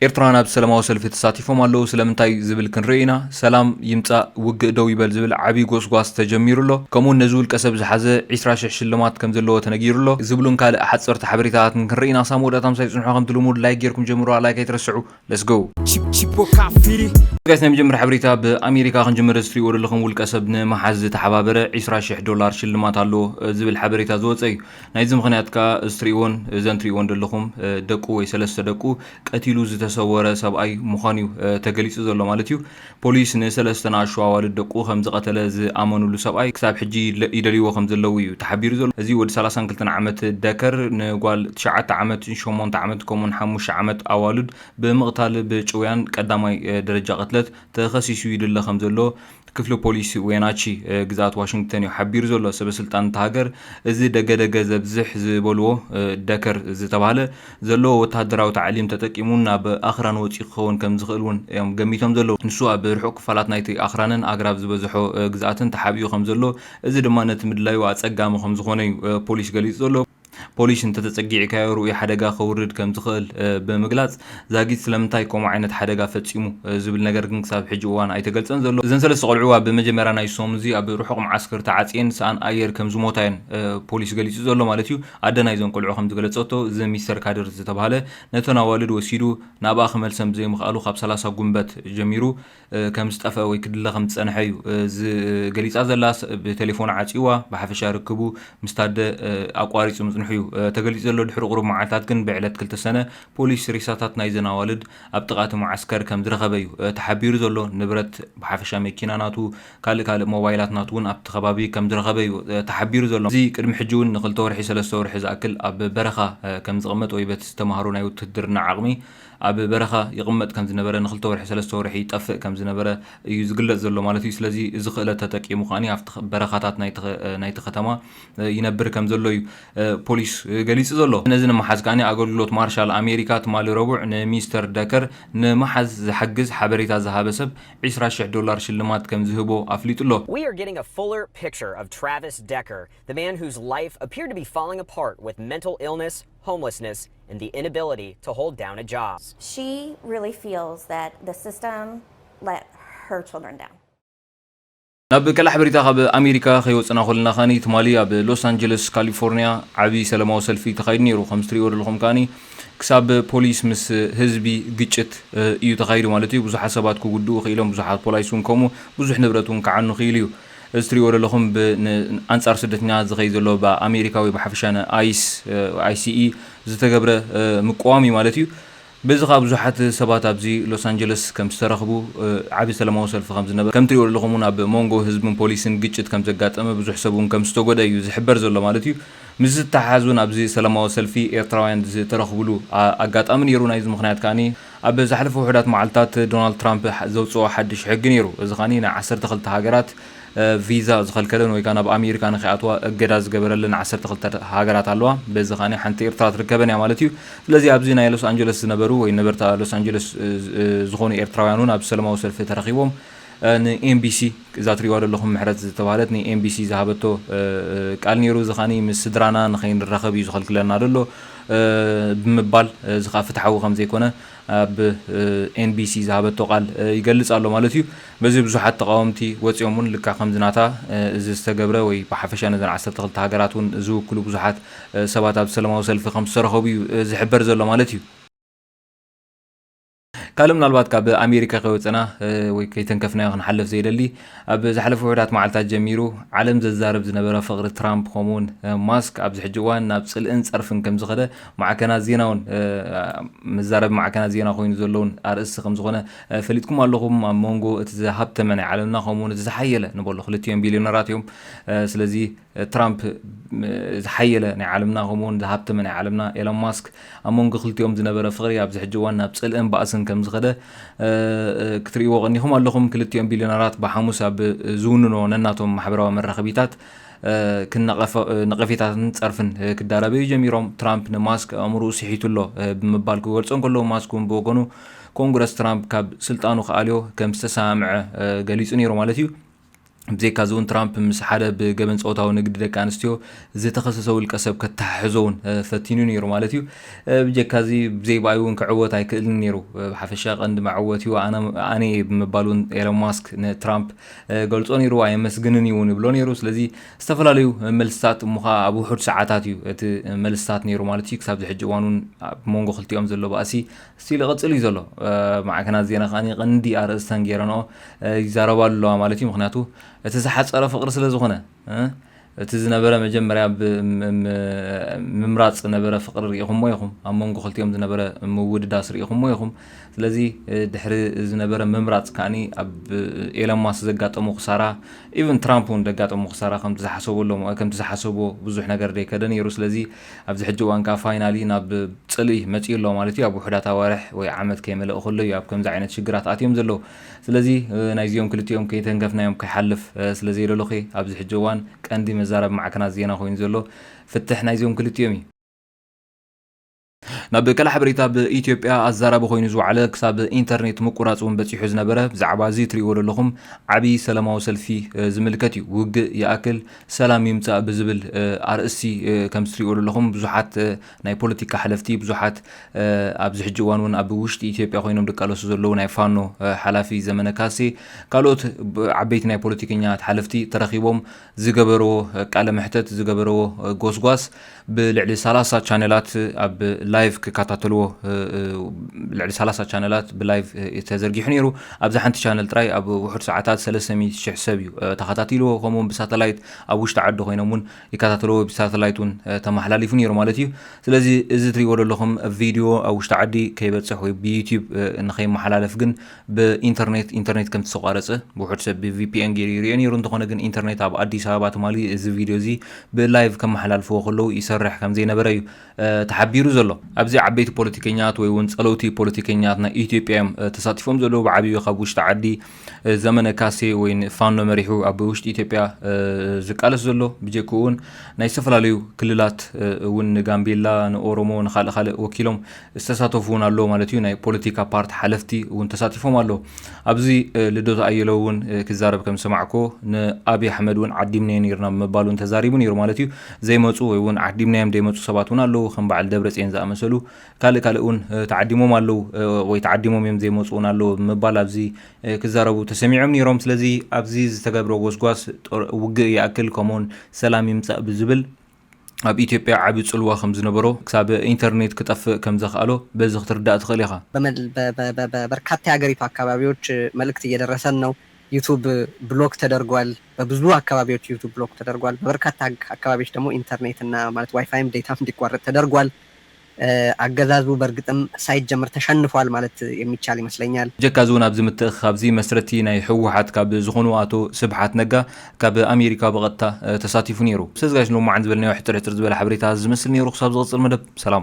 ኤርትራውያን ኣብ ሰላማዊ ሰልፊ ተሳቲፎም ኣለዉ። ስለምንታይ ዝብል ክንርኢ ኢና። ሰላም ይምጻእ ውግእ ደው ይበል ዝብል ዓቢ ጎስጓስ ተጀሚሩ ኣሎ። ከምኡውን ነዚ ውልቀ ሰብ ዝሓዘ ዒስራ ሽሕ ሽልማት ከም ዘለዎ ተነጊሩ ኣሎ ዝብሉን ካልእ ሓጸርቲ ሓበሬታታትን ክንርኢ ኢና። ክሳብ መወዳእታ ምሳይ ጽንሑ። ከምቲ ልሙድ ላይክ ጌርኩም ጀምሩዋ። ላይክ ኣይትረስዑ። Let's go። Chip- Chipoka Firi። ጋይስ፣ ናይ መጀመርያ ሓበሬታ ብኣሜሪካ ክንጅምር። እዚ ትሪእዎ ዘለኹም ውልቀ ሰብ ንምሓዝ ዝተሓባበረ ዒስራ ሽሕ ዶላር ሽልማት ኣሎ ዝብል ሓበሬታ ዝወፀ እዩ። ናይዚ ምኽንያት ከኣ እዚ ትሪእዎን እዘን ትሪእዎን ዘለኹም ደቁ ወይ ሰለስተ ደቁ ቀቲሉ ዝተሰወረ ሰብኣይ ምዃኑ እዩ ተገሊጹ ዘሎ ማለት እዩ። ፖሊስ ንሰለስተ ንኣሽቱ ኣዋልድ ደቁ ከም ዝቐተለ ዝኣመኑሉ ሰብኣይ ክሳብ ሕጂ ይለ- ይደልይዎ ከም ዘለዉ እዩ ተሓቢሩ ዘሎ። እዚ ወዲ ሰላሳን ክልተን ዓመት ደከር ንጓል ትሽዓተ ዓመት፣ ሸሞንተ ዓመት ከምኡውን ሓሙሽተ ዓመት ኣዋልድ ብምቕታል ብጭውያን ቀዳማይ ደረጃ ቅትለት ተኸሲሱ ይድለ ከም ዘሎ ክፍሊ ፖሊስ ዌናቺ ግዝኣት ዋሽንግተን እዩ ሓቢሩ ዘሎ። ሰበ ስልጣን እታ ሃገር እዚ ደገደገ ዘብዝሕ ዝበልዎ ደከር ዝተባህለ ዘለዎ ወተሃደራዊ ታዕሊም ተጠቂሙ ናብ ኣኽራን ወፂኡ ክኸውን ከም ዝኽእል እውን እዮም ገሚቶም ዘለዉ። ንሱ ኣብ ርሑቕ ክፋላት ናይቲ ኣኽራንን ኣግራብ ዝበዝሖ ግዝኣትን ተሓቢኡ ከም ዘሎ፣ እዚ ድማ ነቲ ምድላዩ ኣፀጋሚ ከም ዝኾነ እዩ ፖሊስ ገሊጹ ዘሎ። ፖሊስ እንተተጸጊዕካዮ ርኡይ ሓደጋ ከውርድ ከም ዝኽእል ብምግላጽ፣ ዛጊት ስለምንታይ ከምኡ ዓይነት ሓደጋ ፈጺሙ ዝብል ነገር ግን ክሳብ ሕጂ እዋን ኣይተገልጸን ዘሎ። እዘን ሰለስተ ቆልዑ ኣብ መጀመርያ ናይ ሰሙን እዚ ኣብ ርሑቕ መዓስከር ተዓጽየን ሰኣን ኣየር ከም ዝሞታ እየን ፖሊስ ገሊጹ ዘሎ ማለት እዩ። ኣደ ናይዘን ቆልዑ ከም ዝገለጸቶ፣ እዚ ሚስተር ካድር ዝተባህለ ነተን ኣዋልድ ወሲዱ ናብኣ ክመልሰን ብዘይምኽኣሉ ካብ ሰላሳ ጉንበት ጀሚሩ ከም ዝጠፍአ ወይ ክድለ ከም ዝጸንሐ እዩ ዝገሊጻ ዘላ። ብቴሌፎን ዓጽይዋ፣ ብሓፈሻ ርክቡ ምስታ ኣደ ኣቋሪጹ ምጽንሑ እዩ ተገሊጹ ዘሎ። ድሕሪ ቁሩብ መዓልታት ግን ብዕለት ክልተ ሰነ ፖሊስ ሬሳታት ናይዘን ኣዋልድ ኣብ ጥቓ እቲ መዓስከር ከም ዝረኸበ እዩ ተሓቢሩ ዘሎ። ንብረት ብሓፈሻ መኪና ናቱ፣ ካልእ ካልእ ሞባይላት ናቱ እውን ኣብቲ ከባቢ ከም ዝረኸበ እዩ ተሓቢሩ ዘሎ። እዚ ቅድሚ ሕጂ እውን ንክልተ ወርሒ ሰለስተ ወርሒ ዝኣክል ኣብ በረኻ ከም ዝቕመጥ ወይ በቲ ዝተማህሮ ናይ ውትህድርና ዓቕሚ ኣብ በረኻ ይቕመጥ ከም ዝነበረ፣ ንክልተ ወርሒ ሰለስተ ወርሒ ይጠፍእ ከም ዝነበረ እዩ ዝግለጽ ዘሎ ማለት እዩ። ስለዚ እዚ ክእለት ተጠቂሙ ከኣ ኣብቲ በረኻታት ናይቲ ከተማ ይነብር ከም ዘሎ እዩ ፖሊስ ገሊጹ ዘሎ። ነዚ ንምሓዝ ከኣ ኣገልግሎት ማርሻል ኣሜሪካ ትማሊ ረቡዕ ንሚስተር ደከር ንምሓዝ ዝሓግዝ ሓበሬታ ዝሃበ ሰብ ዒስራ ሽሕ ዶላር ሽልማት ከም ዝህቦ ኣፍሊጡ ኣሎ። We are getting a fuller picture of Travis Decker, the man whose life appeared to be falling apart with mental illness, homelessness, and the inability to hold down a job. She really feels that the system let her children down. ናብ ካልእ ሓበሬታ ካብ ኣሜሪካ ከይወፅና ከለና ከኒ ትማሊ ኣብ ሎስ ኣንጀለስ ካሊፎርኒያ ዓብዪ ሰላማዊ ሰልፊ ተኻይዱ ነይሩ። ከም ትሪእዎ ዘለኹም ከኒ ክሳብ ፖሊስ ምስ ህዝቢ ግጭት እዩ ተኻይዱ ማለት እዩ። ብዙሓት ሰባት ክጉድኡ ክኢሎም፣ ብዙሓት ፖላይስ እውን ከምኡ ብዙሕ ንብረት እውን ክዓኑ ክኢሉ እዩ። እዚ ትሪእዎ ዘለኹም ኣንፃር ስደተኛ ዝኸይ ዘሎ ብኣሜሪካ ወይ ብሓፈሻ ንኣይስ ኣይሲኢ ዝተገብረ ምቅዋም እዩ ማለት እዩ። በዚ ከዓ ብዙሓት ሰባት ኣብዚ ሎስ ኣንጀለስ ከም ዝተረኽቡ ዓቢ ሰላማዊ ሰልፊ ከም ዝነበረ ከም ትሪእዎ ዘለኹም እውን ኣብ መንጎ ህዝብን ፖሊስን ግጭት ከም ዘጋጠመ ብዙሕ ሰብ እውን ከም ዝተጎደ እዩ ዝሕበር ዘሎ ማለት እዩ። ምስ ዝተሓሓዝ እውን ኣብዚ ሰላማዊ ሰልፊ ኤርትራውያን ዝተረኽብሉ ኣጋጣሚ ነይሩ። ናይዚ ምኽንያት ከኣ ኣብ ዝሓለፈ ውሑዳት መዓልታት ዶናልድ ትራምፕ ዘውፅኦ ሓድሽ ሕጊ ነይሩ። እዚ ከኣ ን ዓሰርተ ክልተ ሃገራት ቪዛ ዝኸልከለን ወይ ከዓ ናብ ኣሜሪካ ንኸይኣትዋ እገዳ ዝገበረለን ዓሰርተ ክልተ ሃገራት ኣለዋ። በዚ ከኣ ሓንቲ ኤርትራ ትርከበን እያ ማለት እዩ። ስለዚ ኣብዚ ናይ ሎስ ኣንጀለስ ዝነበሩ ወይ ነበርታ ሎስ ኣንጀለስ ዝኾኑ ኤርትራውያን እውን ኣብ ሰላማዊ ሰልፊ ተረኺቦም ንኤምቢሲ እዛ ትሪእዋ ዘለኹም ምሕረት ዝተባህለት ንኤምቢሲ ዝሃበቶ ቃል ነይሩ። እዚ ከኣ ምስ ስድራና ንኸይንራኸብ እዩ ዝኸልክለና ዘሎ ብምባል፣ እዚ ከኣ ፍትሓዊ ከም ዘይኮነ ኣብ ኤንቢሲ ዝሃበቶ ቃል ይገልጽ ኣሎ ማለት እዩ። በዚ ብዙሓት ተቃወምቲ ወጺኦም እውን ልክዕ ከምዚ ናታ እዚ ዝተገብረ ወይ ብሓፈሻ ነዘን ዓሰርተ ክልተ ሃገራት እውን ዝውክሉ ብዙሓት ሰባት ኣብ ሰላማዊ ሰልፊ ከም ዝተረኸቡ እዩ ዝሕበር ዘሎ ማለት እዩ። ካልእ ምናልባት ካብ ኣሜሪካ ከይወፀና ወይ ከይተንከፍናዮ ክንሓልፍ ዘይደሊ፣ ኣብ ዝሓለፉ ውሑዳት መዓልታት ጀሚሩ ዓለም ዘዛርብ ዝነበረ ፍቕሪ ትራምፕ ከምኡውን ማስክ ኣብዚ ሕጂ እዋን ናብ ፅልእን ፀርፍን ከም ዝኸደ ማዕከናት ዜና እውን መዛረቢ ማዕከናት ዜና ኮይኑ ዘለውን ኣርእስቲ ከም ዝኾነ ፈሊጥኩም ኣለኹም። ኣብ መንጎ እቲ ዝሃብተመ ናይ ዓለምና ከምኡውን እቲ ዝሓየለ ንበሎ፣ ክልቲኦም ቢልዮነራት እዮም። ስለዚ ትራምፕ ዝሓየለ ናይ ዓለምና ከምኡውን ዝሃብተመ ናይ ዓለምና ኤሎን ማስክ ኣብ መንጎ ክልቲኦም ዝነበረ ፍቕሪ ኣብዚ ሕጂ እዋን ናብ ፅልእን ባእስን ከም ዝኸደ ክትርእይዎ ቀኒኹም ኣለኹም። ክልቲኦም ቢልዮነራት ብሓሙስ ኣብ ዝውንኖ ነናቶም ማሕበራዊ መራኸቢታት ክነቐፈ- ነቐፌታትን ፀርፍን ክዳረበዩ ጀሚሮም። ትራምፕ ንማስክ ኣእምርኡ ስሒቱ ኣሎ ብምባል ክገልጾ እንከሎ፣ ማስክ እውን ብወገኑ ኮንግረስ ትራምፕ ካብ ስልጣኑ ክኣልዮ ከም ዝተሰማምዐ ገሊጹ ነይሩ ማለት እዩ። ብዘይካ እዚ እውን ትራምፕ ምስ ሓደ ብገበን ፆታዊ ንግዲ ደቂ ኣንስትዮ ዝተኸሰሰ ውልቀ ሰብ ከተሓሕዞ እውን ፈቲኑ ነይሩ ማለት እዩ። ብጀካ እዚ ብዘይ ብኣይ እውን ክዕወት ኣይክእልን ነይሩ። ብሓፈሻ ቀንዲ መዕወቲኡ ኣነ እየ ብምባል እውን ኤሎን ማስክ ንትራምፕ ገልጾ ነይሩ። ኣየመስግንን እዩ እውን ይብሎ ነይሩ። ስለዚ ዝተፈላለዩ መልስታት እሞ ከዓ ኣብ ውሑድ ሰዓታት እዩ እቲ መልስታት ነይሩ ማለት እዩ። ክሳብ ዝሕጂ እዋን እውን ኣብ መንጎ ክልቲኦም ዘሎ ባእሲ ስቲል ይቕጽል እዩ ዘሎ። ማዕከናት ዜና ከዓ ቀንዲ ኣርእስተን ገይረንኦ ይዛረባሉ ኣለዋ ማለት እዩ። ምክንያቱ እቲ ዝሓፀረ ፍቕሪ ስለ ዝኾነ እቲ ዝነበረ መጀመርያ ምምራፅ ዝነበረ ፍቕሪ ርኢኹሞ ኢኹም። ኣብ መንጎ ክልቲኦም ዝነበረ ምውድዳስ ርኢኹሞ ኢኹም። ስለዚ ድሕሪ ዝነበረ ምምራፅ ከዓኒ ኣብ ኤሎን ማስክ ዘጋጠሞ ክሳራ፣ ኢቨን ትራምፕ እውን ዘጋጠሞ ክሳራ ከምቲ ዝሓሰቦ ኣሎ ከምቲ ዝሓሰቦ ብዙሕ ነገር ደይከደ ነይሩ። ስለዚ ኣብዚ ሕጂ እዋን ከዓ ፋይናሊ ናብ ፅልኢ መፂኡ ኣሎ ማለት እዩ። ኣብ ውሑዳት ኣዋርሕ ወይ ዓመት ከይመለእ ከሎ እዩ ኣብ ከምዚ ዓይነት ሽግራት ኣትዮም ዘለዉ። ስለዚ ናይዚኦም ክልቲኦም ከይተንከፍናዮም ከይሓልፍ ስለ ዘይደለኹ ኣብዚ ሕጂ እዋን ቀንዲ መዛረቢ ማዕከናት ዜና ኮይኑ ዘሎ ፍትሕ ናይዚኦም ክልቲኦም እዩ። ናብ ካልእ ሓበሬታ፣ ብኢትዮጵያ ኣዛራቢ ኮይኑ ዝወዓለ ክሳብ ኢንተርኔት ምቁራፅ እውን በፂሑ ዝነበረ ብዛዕባ እዚ ትሪእዎ ዘለኹም ዓብዪ ሰላማዊ ሰልፊ ዝምልከት እዩ። ውግእ ይኣክል ሰላም ይምፃእ ብዝብል ኣርእስቲ ከም ትሪእዎ ዘለኹም ብዙሓት ናይ ፖለቲካ ሓለፍቲ፣ ብዙሓት ኣብዚ ሕጂ እዋን እውን ኣብ ውሽጢ ኢትዮጵያ ኮይኖም ዝቃለሱ ዘለዉ ናይ ፋኖ ሓላፊ ዘመነ ካሴ፣ ካልኦት ዓበይቲ ናይ ፖለቲከኛታት ሓለፍቲ ተረኺቦም ዝገበርዎ ቃለ መሕተት ዝገበርዎ ጎስጓስ ብልዕሊ ሰላሳ ቻነላት ኣብ ላይቭ ክከታተልዎ ልዕሊ ሰላሳ ቻነላት ብላይቭ ተዘርጊሑ ነይሩ። ኣብዚ ሓንቲ ቻነል ጥራይ ኣብ ውሑድ ሰዓታት ሰለስተ ሚእቲ ሽሕ ሰብ እዩ ተኸታቲልዎ። ከምኡውን ብሳተላይት ኣብ ውሽጢ ዓዲ ኮይኖም እውን ይከታተልዎ፣ ብሳተላይት እውን ተመሓላሊፉ ነይሩ ማለት እዩ። ስለዚ እዚ ትሪእዎ ዘለኹም ቪድዮ ኣብ ውሽጢ ዓዲ ከይበፅሕ ወይ ብዩቲዩብ ንኸይመሓላለፍ ግን ብኢንተርኔት ኢንተርኔት ከም ዝተቋረፀ ብውሑድ ሰብ ብቪፒኤን ገይሩ ይሪኦ ነይሩ። እንተኾነ ግን ኢንተርኔት ኣብ ኣዲስ ኣበባ ትማሊ እዚ ቪድዮ እዚ ብላይቭ ከመሓላልፍዎ ከለዉ ይሰርሕ ከም ዘይነበረ እዩ ተሓቢሩ ዘሎ። ኣብዚ ዓበይቲ ፖለቲከኛት ወይ እውን ፀለውቲ ፖለቲከኛት ናይ ኢትዮጵያ እዮም ተሳቲፎም ዘለዉ። ብዓብዩ ካብ ውሽጢ ዓዲ ዘመነ ካሴ ወይ ፋኖ መሪሑ ኣብ ውሽጢ ኢትዮጵያ ዝቃለስ ዘሎ። ብጀክኡ እውን ናይ ዝተፈላለዩ ክልላት እውን ንጋምቤላ፣ ንኦሮሞ፣ ንካልእ ካልእ ወኪሎም ዝተሳተፉ እውን ኣለዉ ማለት እዩ። ናይ ፖለቲካ ፓርቲ ሓለፍቲ እውን ተሳቲፎም ኣለዉ። ኣብዚ ልደቱ ኣየለ እውን ክዛረብ ከም ዝሰማዕኮ ንኣብይ ኣሕመድ እውን ዓዲምናዮ ነይርና ብምባል እውን ተዛሪቡ ነይሩ ማለት እዩ። ዘይመፁ ወይ እውን ዓዲምናዮም ዘይመፁ ሰባት እውን ኣለዉ፣ ከም በዓል ደብረፅዮን ዝኣመሰሉ ካልእ ካልእ እውን ተዓዲሞም ኣለዉ ወይ ተዓዲሞም እዮም ዘይመፁ እውን ኣለዉ ብምባል ኣብዚ ክዛረቡ ተሰሚዖም ነይሮም። ስለዚ ኣብዚ ዝተገብረ ጎስጓስ ውግእ ይኣክል ከምኡውን ሰላም ይምፃእ ብዝብል ኣብ ኢትዮጵያ ዓቢ ጽልዋ ከም ዝነበሮ ክሳብ ኢንተርኔት ክጠፍእ ከም ዘኽኣሎ በዚ ክትርዳእ ትኽእል ኢኻ። በርካታ የሀገሪቱ አካባቢዎች መልእክት እየደረሰን ነው። ዩቱብ ብሎክ ተደርጓል። በብዙ አካባቢዎች ዩቱብ ብሎክ ተደርጓል። በበርካታ አካባቢዎች ደግሞ ኢንተርኔት እና ማለት ዋይፋይም ዴታም እንዲቋረጥ ተደርጓል። አገዛዙ በእርግጥም ሳይጀምር ተሸንፏል ማለት የሚቻል ይመስለኛል። ጀካ ዝውን ኣብዚ ምትእኽኻብ እዚ መስረቲ ናይ ህወሓት ካብ ዝኾኑ ኣቶ ስብሓት ነጋ ካብ ኣሜሪካ ብቐጥታ ተሳቲፉ ነይሩ። ሰዝጋሽ ሎማዓን ዝበልናዮ ሕፅር ሕፅር ዝበለ ሓበሬታ ዝመስል ነይሩ። ክሳብ ዝቕፅል መደብ ሰላም።